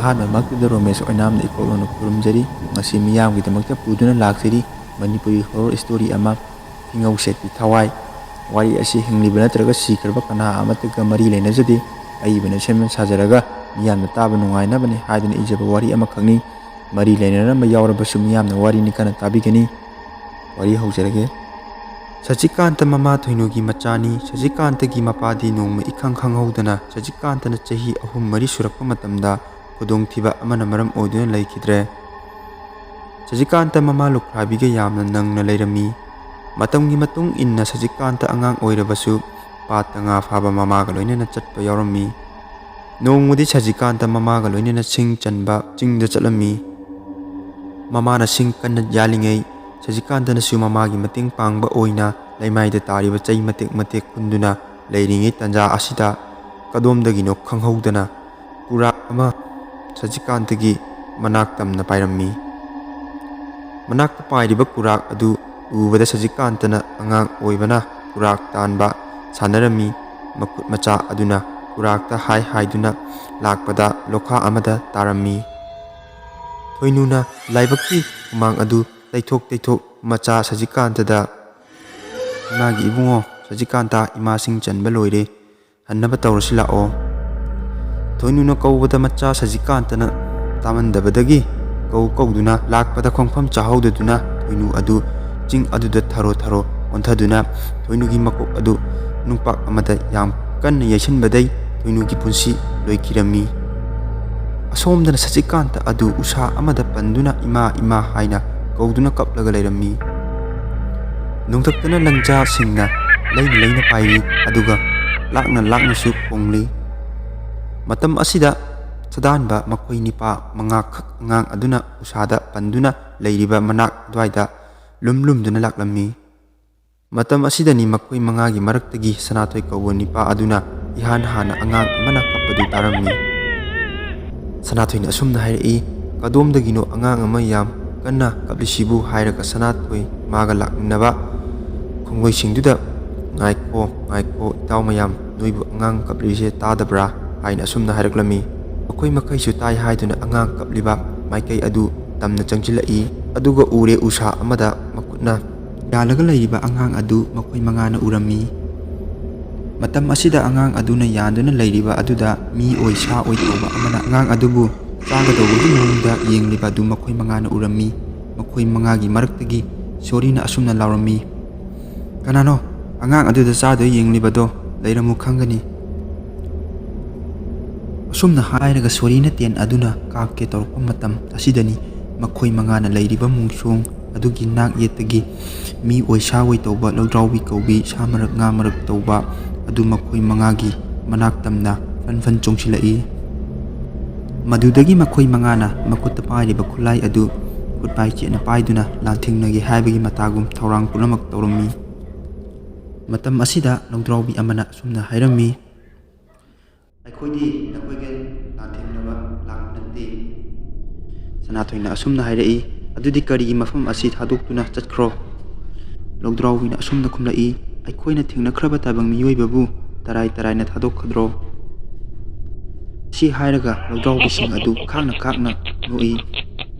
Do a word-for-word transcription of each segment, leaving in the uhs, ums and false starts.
ꯑꯍꯥꯟꯕꯃꯛꯇꯗ ꯔꯣꯃꯦꯁ ꯑꯣꯏꯅꯥꯝꯅ ꯏꯀꯣꯛ ꯂꯣꯟꯅ ꯈꯨꯔꯨꯝꯖꯔꯤ꯫ ꯉꯁꯤ ꯃꯤꯌꯥꯝꯒꯤꯗꯃꯛꯇ ꯄꯨꯗꯨꯅ ꯂꯥꯛꯆꯔꯤ ꯃꯅꯤꯄꯨꯔꯤ horror story ꯑꯃ, ꯐꯤꯉꯧ ꯁꯦꯠꯄꯤ ꯊꯋꯥꯏ꯫ ꯋꯥꯔꯤ ꯑꯁꯤ ꯍꯤꯡꯂꯤꯕ ꯅꯠꯇ꯭ꯔꯒ ꯁꯤꯈ꯭ꯔꯕ ꯀꯅꯥ ꯑꯃꯠꯇꯒ ꯃꯔꯤ ꯂꯩꯅꯖꯗꯦ꯫ ꯑꯏꯕꯅ ꯁꯦꯝꯗꯨꯅ ꯁꯥꯖꯔꯒ ꯃꯤꯌꯥꯝꯅ ꯇꯥꯕ ꯅꯨꯡꯉꯥꯏꯅꯕꯅꯤ ꯍꯥꯏꯗꯨꯅ ꯏꯖꯕ ꯋꯥꯔꯤ ꯑꯃꯈꯛꯅꯤ꯫ ꯃꯔꯤ ꯂꯩꯅꯔꯝꯕ ꯌꯥꯎꯔꯕꯁꯨ ꯃꯤꯌꯥꯝꯅ ꯋꯥꯔꯤꯅꯤ ꯀꯟꯅ ꯇꯥꯕꯤꯒꯅꯤ꯫ ꯋꯥꯔꯤ ꯍꯧꯖꯔꯒꯦ꯫ ꯁꯆꯤꯀꯥꯟꯇ ꯃꯃꯥ ꯊꯣꯏꯅꯨꯒꯤ ꯃꯆꯥꯅꯤ꯫ ꯁꯆꯤꯀꯥꯟꯇꯒꯤ ꯃꯄꯥꯗꯤ ꯅꯣꯡꯃ ꯏꯈꯪ ꯈꯪꯍꯧꯗꯅ ꯁꯆꯤꯀꯥꯟꯇꯅ ꯆꯍꯤ ꯑꯍꯨꯝ ꯃꯔꯤ ꯁꯨꯔꯛꯄ ꯃꯇꯝꯗ ꯈꯨꯗꯣꯡꯊꯤꯕ ꯑꯃꯅ ꯃꯔꯝ ꯑꯣꯏꯗꯨꯅ ꯂꯩꯈꯤꯗ꯭ꯔꯦ꯫ ꯁꯆꯤꯀꯥꯟꯇ ꯃꯃꯥ ꯂꯨꯈ꯭ꯔꯥꯕꯤꯒ ꯌꯥꯝꯅ ꯅꯪꯅ ꯂꯩꯔꯝꯃꯤ꯫ ꯃꯇꯝꯒꯤ ꯃꯇꯨꯡ ꯏꯟꯅ ꯁꯆꯤꯀꯥꯟꯇ ꯑꯉꯥꯡ ꯑꯣꯏꯔꯕꯁꯨ ꯄꯥꯠꯇ ꯉꯥ ꯐꯥꯕ ꯃꯃꯥꯒ ꯂꯣꯏꯅꯅ ꯆꯠꯄ ꯌꯥꯎꯔꯝꯃꯤ꯫ ꯅꯣꯡꯃꯗꯤ ꯁꯆꯤꯀꯥꯟꯇ ꯃꯃꯥꯒ ꯂꯣꯏꯅꯅ ꯁꯤꯡ ꯆꯟꯕ ꯆꯤꯡꯗ ꯆꯠꯂꯝꯃꯤ꯫ ꯃꯃꯥꯅ ꯁꯤꯡ ꯀꯟꯅ ꯌꯥꯜꯂꯤꯉꯩ, ꯁꯆꯤꯀꯥꯟꯇꯅꯁꯨ ꯃꯃꯥꯒꯤ ꯃꯇꯦꯡ ꯄꯥꯡꯕ ꯑꯣꯏꯅ ꯂꯩꯃꯥꯏꯗ ꯇꯥꯔꯤꯕ ꯆꯩ ꯃꯇꯦꯛ ꯃꯇꯦꯛ ꯈꯨꯟꯗꯨꯅ ꯂꯩꯔꯤꯉꯩ ꯇꯟꯖꯥ ꯑꯁꯤꯗ ꯀꯗꯣꯝꯗꯒꯤꯅꯣ ꯈꯪꯍꯧꯗꯅ ꯀꯨꯔꯥꯛ ꯑꯃ ꯁꯆꯤꯀꯥꯟꯇꯒꯤ ꯃꯅꯥꯛ ꯇꯝꯅ ꯄꯥꯏꯔꯝꯃꯤ꯫ ꯃꯅꯥꯛꯇ ꯄꯥꯏꯔꯤꯕ ꯀꯨꯔꯥꯛ ꯑꯗꯨ ꯎꯕꯗ ꯁꯆꯤꯀꯥꯟꯇꯅ ꯑꯉꯥꯡ ꯑꯣꯏꯕꯅ ꯀꯨꯔꯥꯛ ꯇꯥꯟꯕ ꯁꯥꯟꯅꯔꯝꯃꯤ꯫ ꯃꯈꯨꯠ ꯃꯆꯥ ꯑꯗꯨꯅ ꯀꯨꯔꯥꯛꯇ ꯍꯥꯏ ꯍꯥꯏꯗꯨꯅ ꯂꯥꯛꯄꯗ ꯂꯣꯈꯥ ꯑꯃꯗ ꯇꯥꯔꯝꯃꯤ꯫ ꯊꯣꯏꯅꯨꯅ ꯂꯥꯏꯕꯛꯀꯤ ꯍꯨꯃꯥꯡ ꯑꯗꯨ ꯇꯩꯊꯣꯛ ꯇꯩꯊꯣꯛ ꯃꯆꯥ ꯁꯖꯤꯀꯥꯟꯇꯗ, "ꯏꯃꯥꯒꯤ ꯏꯕꯨꯡꯉꯣ, ꯁꯖꯤꯀꯥꯟꯇ, ꯏꯃꯥꯁꯤꯡ ꯆꯟꯕ ꯂꯣꯏꯔꯦ, ꯍꯟꯅꯕ ꯇꯧꯔꯁꯤ ꯂꯥꯛꯑꯣ꯫" ꯊꯣꯏꯅꯨꯅ ꯀꯧꯕꯗ ꯃꯆꯥ ꯁꯖꯤꯀꯥꯟꯇꯅ ꯇꯥꯃꯟꯗꯕꯗꯒꯤ ꯀꯧ ꯀꯧꯗꯨꯅ ꯂꯥꯛꯄꯗ ꯈꯣꯡꯐꯝ ꯆꯥꯍꯧꯗꯗꯨꯅ ꯊꯣꯏꯅꯨ ꯑꯗꯨ ꯆꯤꯡ ꯑꯗꯨꯗ ꯊꯔꯣ ꯊꯔꯣ ꯑꯣꯟꯊꯗꯨꯅ ꯊꯣꯏꯅꯨꯒꯤ ꯃꯀꯣꯛ ꯑꯗꯨ ꯅꯨꯡꯄꯥꯛ ꯑꯃꯗ ꯌꯥꯝ ꯀꯟꯅ ꯌꯩꯁꯤꯟꯕꯗꯩ ꯊꯣꯏꯅꯨꯒꯤ ꯄꯨꯟꯁꯤ ꯂꯣꯏꯈꯤꯔꯝꯃꯤ꯫ ꯑꯁꯣꯝꯗꯅ ꯁꯖꯤꯀꯥꯟꯇ ꯑꯗꯨ ꯎꯁꯥ ꯑꯃꯗ ꯄꯟꯗꯨꯅ "ꯏꯃꯥ, ꯏꯃꯥ" ꯍꯥꯏꯅ ꯀꯧꯗꯨꯅ ꯀꯞꯂꯒ ꯂꯩꯔꯝꯃꯤ꯫ ꯅꯣꯡꯊꯛꯇꯅ ꯂꯪꯖꯥꯁꯤꯡꯅ ꯂꯩꯅ ꯂꯩꯅ ꯄꯥꯏꯔꯤ, ꯑꯗꯨꯒ ꯂꯥꯛꯅ ꯂꯥꯛꯅꯁꯨ ꯈꯣꯡꯂꯤ꯫ ꯃꯇꯝ ꯑꯁꯤꯗ ꯁꯥꯗꯥꯟꯕ ꯃꯈꯣꯏ ꯅꯤꯄꯥ ꯃꯉꯥꯈꯛ ꯑꯉꯥꯡ ꯑꯗꯨꯅ ꯎꯁꯥꯗ ꯄꯟꯗꯨꯅ ꯂꯩꯔꯤꯕ ꯃꯅꯥꯛ ꯑꯗꯨꯋꯥꯏꯗ ꯂꯨꯝ ꯂꯨꯝꯗꯨꯅ ꯂꯥꯛꯂꯝꯃꯤ꯫ ꯃꯇꯝ ꯑꯁꯤꯗꯅꯤ ꯃꯈꯣꯏ ꯃꯉꯥꯒꯤ ꯃꯔꯛꯇꯒꯤ ꯁꯅꯥꯊꯣꯏ ꯀꯧꯕ ꯅꯤꯄꯥ ꯑꯗꯨꯅ ꯏꯍꯥꯟ ꯍꯥꯟꯅ ꯑꯉꯥꯡ ꯑꯃꯅ ꯀꯞꯄꯗꯨ ꯇꯥꯔꯝꯃꯤ꯫ ꯁꯅꯥꯊꯣꯏꯅ ꯑꯁꯨꯝꯅ ꯍꯥꯏꯔꯛꯏ, "ꯀꯗꯣꯝꯗꯒꯤꯅꯣ ꯑꯉꯥꯡ ꯑꯃ ꯌꯥꯝ ꯀꯟꯅ ꯀꯞꯂꯤꯁꯤꯕꯨ?" ꯍꯥꯏꯔꯒ ꯁꯅꯥꯊꯣꯏ ꯃꯥꯒ ꯂꯥꯛꯃꯤꯟꯅꯕ ꯈꯣꯡꯂꯣꯏꯁꯤꯡꯗꯨꯗ, "ꯉꯥꯏꯈꯣ, ꯉꯥꯏꯈꯣ, ꯏꯇꯥꯎ ꯃꯌꯥꯝ, ꯅꯣꯏꯕꯨ ꯑꯉꯥꯡ ꯀꯞꯂꯤꯁꯦ ꯇꯥꯗꯕ꯭ꯔꯥ?" ꯍꯥꯏꯅ ꯑꯁꯨꯝꯅ ꯍꯥꯏꯔꯛꯂꯝꯃꯤ꯫ ꯃꯈꯣꯏ ꯃꯈꯩꯁꯨ ꯇꯥꯏ ꯍꯥꯏꯗꯨꯅ ꯑꯉꯥꯡ ꯀꯞꯂꯤꯕ ꯃꯥꯏꯀꯩ ꯑꯗꯨ ꯇꯝꯅ ꯆꯪꯁꯤꯜꯂꯛꯏ꯫ ꯑꯗꯨꯒ ꯎꯔꯦ, ꯎꯁꯥ ꯑꯃꯗ ꯃꯈꯨꯠꯅ ꯌꯥꯜꯂꯒ ꯂꯩꯔꯤꯕ ꯑꯉꯥꯡ ꯑꯗꯨ ꯃꯈꯣꯏ ꯃꯉꯥꯅ ꯎꯔꯝꯃꯤ꯫ ꯃꯇꯝ ꯑꯁꯤꯗ ꯑꯉꯥꯡ ꯑꯗꯨꯅ ꯌꯥꯟꯗꯨꯅ ꯂꯩꯔꯤꯕ ꯑꯗꯨꯗ ꯃꯤ ꯑꯣꯏ ꯁꯥ ꯑꯣꯏ ꯇꯧꯕ ꯑꯃꯅ ꯑꯉꯥꯡ ꯑꯗꯨꯕꯨ ꯆꯥꯒꯗꯧꯕꯒꯤ ꯃꯑꯣꯡꯗ ꯌꯦꯡꯂꯤꯕ ꯑꯗꯨ ꯃꯈꯣꯏ ꯃꯉꯥꯅ ꯎꯔꯝꯃꯤ꯫ ꯃꯈꯣꯏ ꯃꯉꯥꯒꯤ ꯃꯔꯛꯇꯒꯤ ꯁꯣꯔꯤꯅ ꯑꯁꯨꯝꯅ ꯂꯥꯎꯔꯝꯃꯤ, "ꯀꯅꯥꯅꯣ ꯑꯉꯥꯡ ꯑꯗꯨꯗ ꯆꯥꯗꯣꯏ ꯌꯦꯡꯂꯤꯕꯗꯣ? ꯂꯩꯔꯝꯃꯨ ꯈꯪꯒꯅꯤ꯫" ꯑꯁꯨꯝꯅ ꯍꯥꯏꯔꯒ ꯁꯣꯔꯤꯅ ꯇꯦꯟ ꯑꯗꯨꯅ ꯀꯥꯞꯀꯦ ꯇꯧꯔꯛꯄ ꯃꯇꯝ ꯑꯁꯤꯗꯅꯤ ꯃꯈꯣꯏ ꯃꯉꯥꯅ ꯂꯩꯔꯤꯕ ꯃꯣꯡꯁꯣꯡ ꯑꯗꯨꯒꯤ ꯅꯥꯛ ꯌꯦꯠꯇꯒꯤ ꯃꯤ ꯑꯣꯏ ꯁꯥ ꯑꯣꯏ ꯇꯧꯕ, ꯂꯧꯗ꯭ꯔꯥꯎꯕꯤ ꯀꯧꯕꯤ, ꯁꯥ ꯃꯔꯛ ꯉꯥ ꯃꯔꯛ ꯇꯧꯕ ꯑꯗꯨ ꯃꯈꯣꯏ ꯃꯉꯥꯒꯤ ꯃꯅꯥꯛ ꯇꯝꯅ ꯐꯟ ꯐꯟ ꯆꯣꯡꯁꯤꯜꯂꯛꯏ꯫ ꯃꯗꯨꯗꯒꯤ ꯃꯈꯣꯏ ꯃꯉꯥꯅ ꯃꯈꯨꯠꯇ ꯄꯥꯏꯔꯤꯕ ꯈꯨꯠꯂꯥꯏ ꯑꯗꯨ ꯈꯨꯠꯄꯥꯏ ꯆꯦꯠꯅ ꯄꯥꯏꯗꯨꯅ ꯂꯥꯟꯊꯦꯡꯅꯒꯦ ꯍꯥꯏꯕꯒꯤ ꯃꯇꯥꯒꯨꯝ ꯊꯧꯔꯥꯡ ꯄꯨꯝꯅꯃꯛ ꯇꯧꯔꯝꯃꯤ꯫ ꯃꯇꯝ ꯑꯁꯤꯗ ꯂꯧꯗ꯭ꯔꯥꯎꯕꯤ ꯑꯃꯅ ꯑꯁꯨꯝꯅ ꯍꯥꯏꯔꯝꯃꯤ, "ꯑꯩꯈꯣꯏꯗꯤ ꯅꯈꯣꯏꯒ ꯂꯥꯟꯊꯦꯡꯅꯕ ꯂꯥꯛꯄ ꯅꯠꯇꯦ꯫" ꯁꯅꯥꯊꯣꯏꯅ ꯑꯁꯨꯝꯅ ꯍꯥꯏꯔꯛꯏ, "ꯑꯗꯨꯗꯤ ꯀꯔꯤꯒꯤ ꯃꯐꯝ ꯑꯁꯤ ꯊꯥꯗꯣꯛꯇꯨꯅ ꯆꯠꯈ꯭ꯔꯣ?" ꯂꯧꯗ꯭ꯔꯥꯎꯕꯤꯅ ꯑꯁꯨꯝꯅ ꯈꯨꯝꯂꯛꯏ, "ꯑꯩꯈꯣꯏꯅ ꯊꯦꯡꯅꯈ꯭ꯔꯕ ꯇꯥꯏꯕꯪ ꯃꯤꯑꯣꯏꯕꯕꯨ ꯇꯔꯥꯏ ꯇꯔꯥꯏꯅ ꯊꯥꯗꯣꯛꯀꯗ꯭ꯔꯣ?" ꯁꯤ ꯍꯥꯏꯔꯒ ꯂꯧꯗ꯭ꯔꯥꯎꯕꯤꯁꯤꯡ ꯑꯗꯨ ꯈꯥꯛꯅ ꯈꯥꯛꯅ ꯅꯣꯛꯏ꯫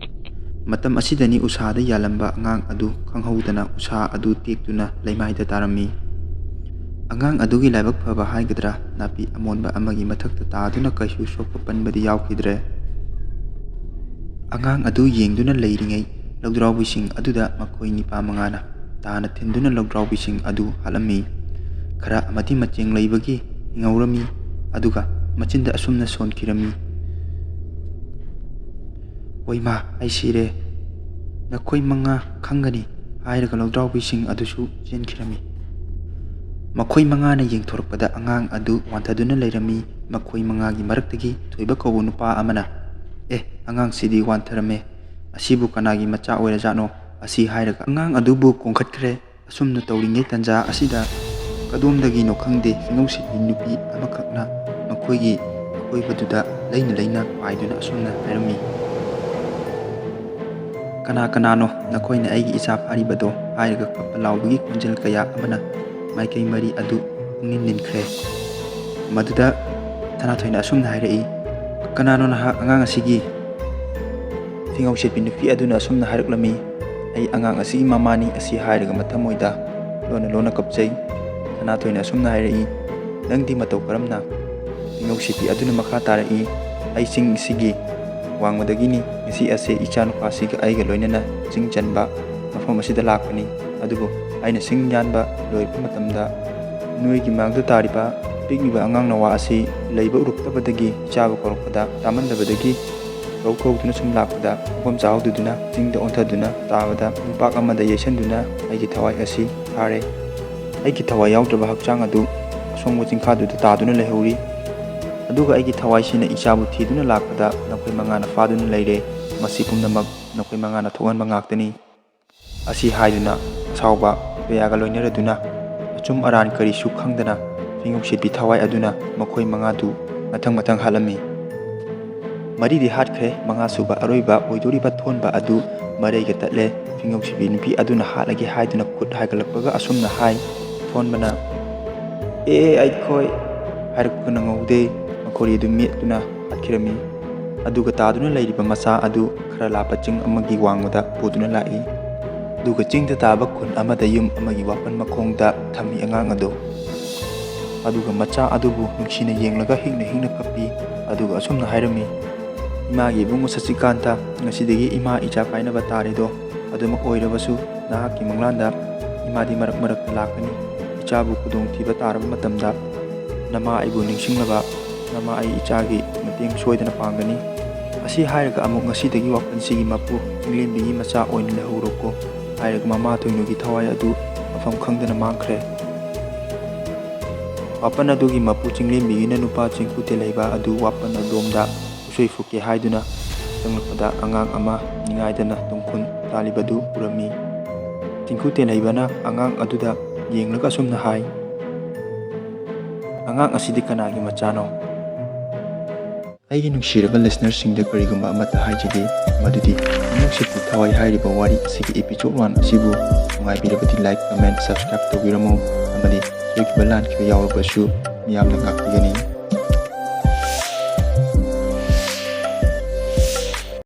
ꯃꯇꯝ ꯑꯁꯤꯗꯅꯤ ꯎꯁꯥꯗ ꯌꯥꯜꯂꯝꯕ ꯑꯉꯥꯡ ꯑꯗꯨ ꯈꯪꯍꯧꯗꯅ ꯎꯁꯥ ꯑꯗꯨ ꯇꯦꯛꯇꯨꯅ ꯂꯩꯃꯥꯏꯗ ꯇꯥꯔꯝꯃꯤ꯫ ꯑꯉꯥꯡ ꯑꯗꯨꯒꯤ ꯂꯥꯏꯕꯛ ꯐꯕ ꯍꯥꯏꯒꯗ꯭ꯔꯥ, ꯅꯥꯄꯤ ꯑꯃꯣꯟꯕ ꯑꯃꯒꯤ ꯃꯊꯛꯇ ꯇꯥꯗꯨꯅ ꯀꯩꯁꯨ ꯁꯣꯛꯄ ꯄꯟꯕꯗꯤ ꯌꯥꯎꯈꯤꯗ꯭ꯔꯦ꯫ ꯑꯉꯥꯡ ꯑꯗꯨ ꯌꯦꯡꯗꯨꯅ ꯂꯩꯔꯤꯉꯩ, ꯂꯧꯗ꯭ꯔꯥꯎꯕꯤꯁꯤꯡ ꯑꯗꯨꯗ ꯃꯈꯣꯏ ꯅꯤꯄꯥ ꯃꯉꯥꯅ ꯇꯥꯅ ꯊꯤꯟꯗꯨꯅ ꯂꯧꯗ꯭ꯔꯥꯎꯕꯤꯁꯤꯡ ꯑꯗꯨ ꯍꯥꯠꯂꯝꯃꯤ꯫ ꯈꯔ ꯑꯃꯗꯤ ꯃꯆꯦꯡ ꯂꯩꯕꯒꯤ ꯍꯤꯡꯍꯧꯔꯝꯃꯤ, ꯑꯗꯨꯒ ꯃꯆꯤꯟꯗ ꯑꯁꯨꯝꯅ ꯁꯣꯟꯈꯤꯔꯝꯃꯤ, "ꯑꯣꯏꯃꯥ, ꯑꯩ ꯁꯤꯔꯦ, ꯅꯈꯣꯏ ꯃꯉꯥ ꯈꯪꯒꯅꯤ" ꯍꯥꯏꯔꯒ ꯂꯧꯗ꯭ꯔꯥꯎꯕꯤꯁꯤꯡ ꯑꯗꯨꯁꯨ ꯆꯦꯟꯈꯤꯔꯝꯃꯤ꯫ ꯃꯈꯣꯏ ꯃꯉꯥꯅ ꯌꯦꯡꯊꯣꯔꯛꯄꯗ ꯑꯉꯥꯡ ꯑꯗꯨ ꯋꯥꯟꯊꯗꯨꯅ ꯂꯩꯔꯝꯃꯤ꯫ ꯃꯈꯣꯏ ꯃꯉꯥꯒꯤ ꯃꯔꯛꯇꯒꯤ ꯊꯣꯏꯕ ꯀꯧꯕ ꯅꯨꯄꯥ ꯑꯃꯅ, "ꯑꯦ, ꯑꯉꯥꯡꯁꯤꯗꯤ ꯋꯥꯟꯊꯔꯝꯃꯦ, ꯑꯁꯤꯕꯨ ꯀꯅꯥꯒꯤ ꯃꯆꯥ ꯑꯣꯏꯔꯖꯥꯠꯅꯣ?" ꯑꯁꯤ ꯍꯥꯏꯔꯒ ꯑꯉꯥꯡ ꯑꯗꯨꯕꯨ ꯀꯣꯡꯈꯠꯈ꯭ꯔꯦ꯫ ꯑꯁꯨꯝꯅ ꯇꯧꯔꯤꯉꯩ ꯇꯟꯖꯥ ꯑꯁꯤꯗ ꯀꯗꯣꯝꯗꯒꯤꯅꯣ ꯈꯪꯗꯦ, ꯐꯤꯉꯧꯁꯤꯠꯄꯤ ꯅꯨꯄꯤ ꯑꯃꯈꯛꯅ ꯃꯈꯣꯏꯒꯤ ꯑꯀꯣꯏꯕꯗꯨꯗ ꯂꯩꯅ ꯂꯩꯅ ꯄꯥꯏꯗꯨꯅ ꯑꯁꯨꯝꯅ ꯍꯥꯏꯔꯝꯃꯤ, "ꯀꯅꯥ ꯀꯅꯥꯅꯣ ꯅꯈꯣꯏꯅ ꯑꯩꯒꯤ ꯏꯆꯥ ꯐꯥꯔꯤꯕꯗꯣ?" ꯍꯥꯏꯔꯒ ꯀꯞꯄ ꯂꯥꯎꯕꯒꯤ ꯈꯣꯟꯖꯦꯜ ꯀꯌꯥ ꯑꯃꯅ ꯃꯥꯏꯀꯩ ꯃꯔꯤ ꯑꯗꯨ ꯄꯨꯡꯅꯤꯟ ꯅꯤꯟꯈ꯭ꯔꯦ꯫ ꯃꯗꯨꯗ ꯁꯅꯥꯊꯣꯏꯅ ꯑꯁꯨꯝꯅ ꯍꯥꯏꯔꯛꯏ, "ꯀꯅꯥꯅꯣ ꯅꯍꯥꯛ ꯑꯉꯥꯡ ꯑꯁꯤꯒꯤ?" ꯐꯤꯉꯧꯁꯤꯠꯄꯤ ꯅꯨꯄꯤ ꯑꯗꯨꯅ ꯑꯁꯨꯝꯅ ꯍꯥꯏꯔꯛꯂꯝꯃꯤ, "ꯑꯩ ꯑꯉꯥꯡ ꯑꯁꯤꯒꯤ ꯃꯃꯥꯅꯤ" ꯑꯁꯤ ꯍꯥꯏꯔꯒ ꯃꯊꯃꯣꯏꯗ ꯂꯣꯟꯅ ꯂꯣꯟꯅ ꯀꯞꯆꯩ꯫ ꯁꯅꯥꯊꯣꯏꯅ ꯑꯁꯨꯝꯅ ꯍꯥꯏꯔꯛꯏ, "ꯅꯪꯗꯤ ꯃꯇꯧ ꯀꯔꯝꯅ?" ꯐꯤꯉꯧꯁꯤꯠꯄꯤ ꯑꯗꯨꯅ ꯃꯈꯥ ꯇꯥꯔꯛꯏ, "ꯑꯩ ꯆꯤꯡ ꯑꯁꯤꯒꯤ ꯋꯥꯡꯃꯗꯒꯤꯅꯤ꯫ ꯉꯁꯤ ꯑꯁꯦ ꯏꯆꯥꯅꯨꯄꯥꯁꯤꯒ ꯑꯩꯒ ꯂꯣꯏꯅꯅ ꯆꯤꯡ ꯆꯟꯕ ꯃꯐꯝ ꯑꯁꯤꯗ ꯂꯥꯛꯄꯅꯤ꯫ ꯑꯗꯨꯕꯨ ꯑꯩꯅ ꯆꯤꯡ ꯌꯥꯟꯕ ꯂꯣꯏꯔꯛꯄ ꯃꯇꯝꯗ ꯅꯣꯏꯒꯤ ꯃꯥꯡꯗ ꯇꯥꯔꯤꯕ ꯄꯤꯛꯂꯤꯕ ꯑꯉꯥꯡ ꯅꯋꯥ ꯑꯁꯤ ꯂꯩꯕ ꯎꯔꯛꯇꯕꯗꯒꯤ ꯏꯆꯥꯕꯨ ꯀꯧꯔꯛꯄꯗ ꯇꯥꯃꯟꯗꯕꯗꯒꯤ ꯀꯧ ꯀꯧꯗꯨꯅ ꯁꯨꯝ ꯂꯥꯛꯄꯗ ꯃꯐꯝ ꯆꯥꯍꯧꯗꯗꯨꯅ ꯆꯤꯡꯗ ꯑꯣꯟꯊꯗꯨꯅ ꯇꯥꯕꯗ ꯅꯨꯡꯄꯥꯛ ꯑꯃꯗ ꯌꯩꯁꯟꯗꯨꯅ ꯑꯩꯒꯤ ꯊꯋꯥꯏ ꯑꯁꯤ ꯊꯥꯔꯦ꯫ ꯑꯩꯒꯤ ꯊꯋꯥꯏ ꯌꯥꯎꯗ꯭ꯔꯕ ꯍꯛꯆꯥꯡ ꯑꯗꯨ ꯑꯁꯣꯡꯕ ꯆꯤꯡꯈꯥꯗꯨꯗ ꯇꯥꯗꯨꯅ ꯂꯩꯍꯧꯔꯤ꯫ ꯑꯗꯨꯒ ꯑꯩꯒꯤ ꯊꯋꯥꯏꯁꯤꯅ ꯏꯆꯥꯕꯨ ꯊꯤꯗꯨꯅ ꯂꯥꯛꯄꯗ ꯅꯈꯣꯏ ꯃꯉꯥꯅ ꯐꯥꯗꯨꯅ ꯂꯩꯔꯦ꯫ ꯃꯁꯤ ꯄꯨꯝꯅꯃꯛ ꯅꯈꯣꯏ ꯃꯉꯥꯅ ꯊꯣꯛꯍꯟꯕ ꯉꯥꯛꯇꯅꯤ" ꯑꯁꯤ ꯍꯥꯏꯗꯨꯅ ꯑꯁꯥꯎꯕ ꯀꯌꯥꯒ ꯂꯣꯏꯅꯔꯗꯨꯅ ꯑꯆꯨꯝ ꯑꯔꯥꯟ ꯀꯔꯤꯁꯨ ꯈꯪꯗꯅ ꯐꯤꯉꯧꯁꯤꯠꯄꯤ ꯊꯋꯥꯏ ꯑꯗꯨꯅ ꯃꯈꯣꯏ ꯃꯉꯥꯗꯨ ꯃꯊꯪ ꯃꯊꯪ ꯍꯥꯠꯂꯝꯃꯤ꯫ ꯃꯔꯤꯗꯤ ꯍꯥꯠꯈ꯭ꯔꯦ, ꯃꯉꯥꯁꯨꯕ ꯑꯔꯣꯏꯕ ꯑꯣꯏꯗꯣꯔꯤꯕ ꯊꯣꯟꯕ ꯑꯗꯨ ꯃꯔꯩꯒ ꯇꯠꯂꯦ꯫ ꯐꯤꯉꯧꯁꯤꯠꯄꯤ ꯅꯨꯄꯤ ꯑꯗꯨꯅ ꯍꯥꯠꯂꯒꯦ ꯍꯥꯏꯗꯨꯅ ꯈꯨꯠ ꯍꯥꯏꯒꯠꯂꯛꯄꯒ ꯑꯁꯨꯝꯅ ꯍꯥꯏ, ꯊꯣꯟꯕꯅ, "ꯑꯦ, ꯑꯩꯈꯣꯏ" ꯍꯥꯏꯔꯛꯄ ꯅꯪꯍꯧꯗꯦ, ꯃꯈꯣꯔꯤ ꯑꯗꯨ ꯃꯦꯠꯇꯨꯅ ꯍꯥꯠꯈꯤꯔꯝꯃꯤ꯫ ꯑꯗꯨꯒ ꯇꯥꯗꯨꯅ ꯂꯩꯔꯤꯕ ꯃꯆꯥ ꯑꯗꯨ ꯈꯔ ꯂꯥꯞꯄ ꯆꯤꯡ ꯑꯃꯒꯤ ꯋꯥꯡꯃꯗ ꯄꯨꯗꯨꯅ ꯂꯥꯛꯏ꯫ ꯑꯗꯨꯒ ꯆꯤꯡꯗ ꯇꯥꯕ ꯈꯨꯟ ꯑꯃꯗ ꯌꯨꯝ ꯑꯃꯒꯤ ꯋꯥꯄꯟ ꯃꯈꯣꯡꯗ ꯊꯝꯃꯤ ꯑꯉꯥꯡ ꯑꯗꯨ꯫ ꯑꯗꯨꯒ ꯃꯆꯥ ꯑꯗꯨꯕꯨ ꯅꯨꯡꯁꯤꯅ ꯌꯦꯡꯂꯒ ꯍꯤꯡꯅ ꯍꯤꯡꯅ ꯀꯞꯄꯤ꯫ ꯑꯗꯨꯒ ꯑꯁꯨꯝꯅ ꯍꯥꯏꯔꯝꯃꯤ, "ꯏꯃꯥꯒꯤ ꯏꯕꯨꯡꯉꯣ ꯁꯆꯤꯀꯥꯟꯇ, ꯉꯁꯤꯗꯒꯤ ꯏꯃꯥ ꯏꯆꯥ ꯀꯥꯏꯅꯕ ꯇꯥꯔꯦꯗꯣ꯫ ꯑꯗꯨꯃꯛ ꯑꯣꯏꯔꯕꯁꯨ ꯅꯍꯥꯛꯀꯤ ꯃꯪꯂꯥꯟꯗ ꯏꯃꯥꯗꯤ ꯃꯔꯛ ꯃꯔꯛꯇ ꯂꯥꯛꯀꯅꯤ꯫ ꯏꯆꯥꯕꯨ ꯈꯨꯗꯣꯡꯊꯤꯕ ꯇꯥꯔꯕ ꯃꯇꯝꯗ ꯅꯃꯥ ꯑꯩꯕꯨ ꯅꯤꯡꯁꯤꯡꯅꯕ ꯅꯃꯥ ꯑꯩ ꯏꯆꯥꯒꯤ ꯃꯇꯦꯡ ꯁꯣꯏꯗꯅ ꯄꯥꯡꯒꯅꯤ꯫ ꯑꯁꯤ ꯍꯥꯏꯔꯒ ꯑꯃꯨꯛ ꯉꯁꯤꯗꯒꯤ ꯋꯥꯄꯟꯁꯤꯒꯤ ꯃꯄꯨ ꯆꯤꯡꯂꯦꯝꯕꯤꯒꯤ ꯃꯆꯥ ꯑꯣꯏꯅ ꯂꯩꯍꯧꯔꯣꯀꯣ" ꯍꯥꯏꯔꯒ ꯃꯃꯥ ꯊꯣꯏꯅꯨꯒꯤ ꯊꯋꯥꯏ ꯑꯗꯨ ꯃꯐꯝ ꯈꯪꯗꯅ ꯃꯥꯡꯈ꯭ꯔꯦ꯫ ꯋꯥꯄꯟ ꯑꯗꯨꯒꯤ ꯃꯄꯨ ꯆꯤꯡꯂꯦꯝꯕꯤꯒꯤꯅ ꯅꯨꯄꯥ ꯆꯤꯡꯀꯨ ꯇꯦꯜꯍꯩꯕ ꯑꯗꯨ ꯋꯥꯄꯟ ꯑꯗꯣꯝꯗ ꯎꯁꯣꯏ ꯐꯨꯛꯀꯦ ꯍꯥꯏꯗꯨꯅ ꯆꯪꯂꯛꯄꯗ ꯑꯉꯥꯡ ꯑꯃ ꯅꯤꯡꯉꯥꯏꯗꯅ ꯇꯨꯡꯈꯨꯟ ꯇꯥꯜꯂꯤꯕꯗꯨ ꯎꯔꯝꯃꯤ꯫ ꯆꯤꯡꯀꯨ ꯇꯦꯜꯍꯩꯕꯅ ꯑꯉꯥꯡ ꯑꯗꯨꯗ ꯌꯦꯡꯂꯒ ꯑꯁꯨꯝꯅ ꯍꯥꯏ, "ꯑꯉꯥꯡ ꯑꯁꯤꯗꯤ ꯀꯅꯥꯒꯤ ꯃꯆꯥꯅꯣ?" ꯑꯩꯒꯤ ꯅꯨꯡꯁꯤꯔꯕ listenerꯁꯤꯡꯗ ꯀꯔꯤꯒꯨꯝꯕ ꯑꯃꯠꯇ ꯍꯥꯏꯖꯒꯦ, ꯃꯗꯨꯗꯤ ꯅꯨꯡꯁꯤꯠꯀꯤ ꯊꯋꯥꯏ ꯍꯥꯏꯔꯤꯕ ꯋꯥꯔꯤ ꯑꯁꯤꯒꯤ episode one ꯑꯁꯤꯕꯨ ꯅꯨꯡꯉꯥꯏꯕꯤꯔꯕꯗꯤ like, comment, subscribe ꯇꯧꯕꯤꯔꯝꯃꯨ, ꯑꯃꯗꯤ ꯁꯣꯏꯈꯤꯕ ꯂꯥꯟꯈꯤꯕ ꯌꯥꯎꯔꯕꯁꯨ ꯃꯤꯌꯥꯝꯅ ꯉꯥꯛꯄꯤꯒꯅꯤ꯫